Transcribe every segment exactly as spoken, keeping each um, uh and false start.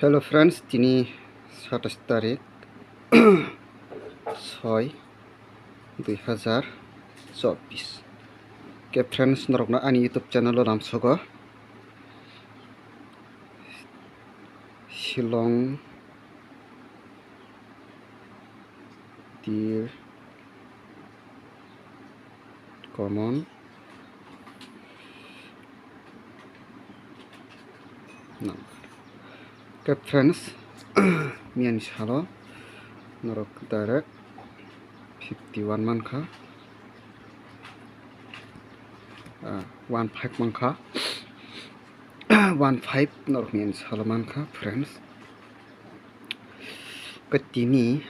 Hello friends, tini satais tarik soi dui hazar chobbish. Ke friends, norokno ani YouTube channel o lamsogo. Shillong Deer Common number. Ke friends, miyani salo norok direct fifty one mankha, ah, one five mankha, one five norok miyani salo mankha friends. Ke tini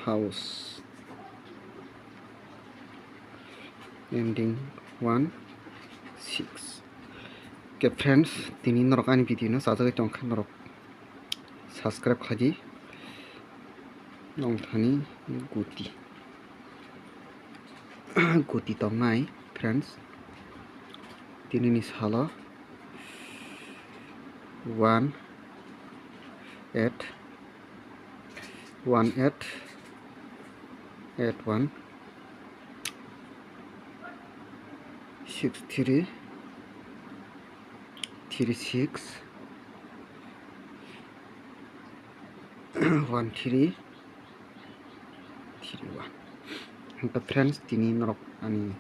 house ending one six. Ke friends, tini norok ani video no sajagwi tongkha, norok subscribe khlaidi. Nongthani guti guti tongnai friends, tini ni salo one eight one eight eight one six three three six one three three one. Hwnkhe friends, tini norok ani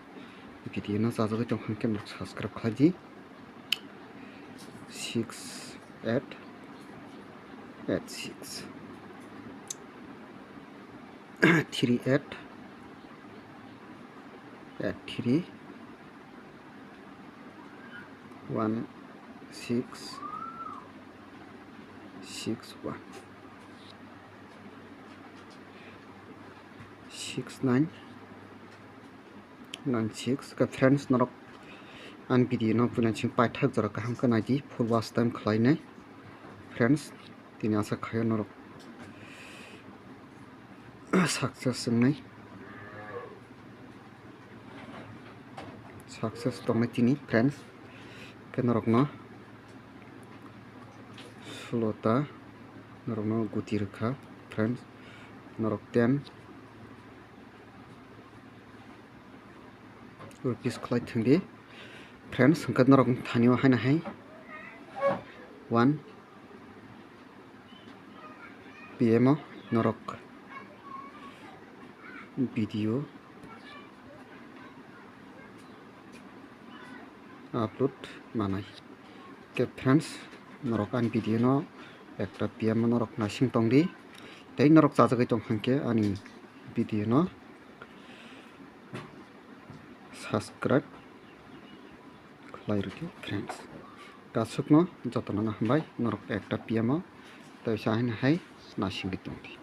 video no sajagwi tongkha hwnkhe norok subscribe khlaidi. Six eight eight six three eight eight three one six six one six nine nine six. Ke friends, norok ani video no puila chwng paithak jora kaham khe naidi, full watch time khlainai friends. Tini asa khaio norok success wngnai, success tongnai tini friends. Ke norokno sulota norokno guti rwkha friends, norok ten rupees khlai thangdi friends. Hwnkhe norok thani o haino hai one P M o norok video upload manai. Ke friends, norok ani video no ekta P M o norok naising tongdi, tei norok chajagwi tongkha hwnkhe ani video no subscribe khlai rwdi friends. Kasukno jotono hambai, norok ekta P M o tei sa haino hai naisingwi tongdi.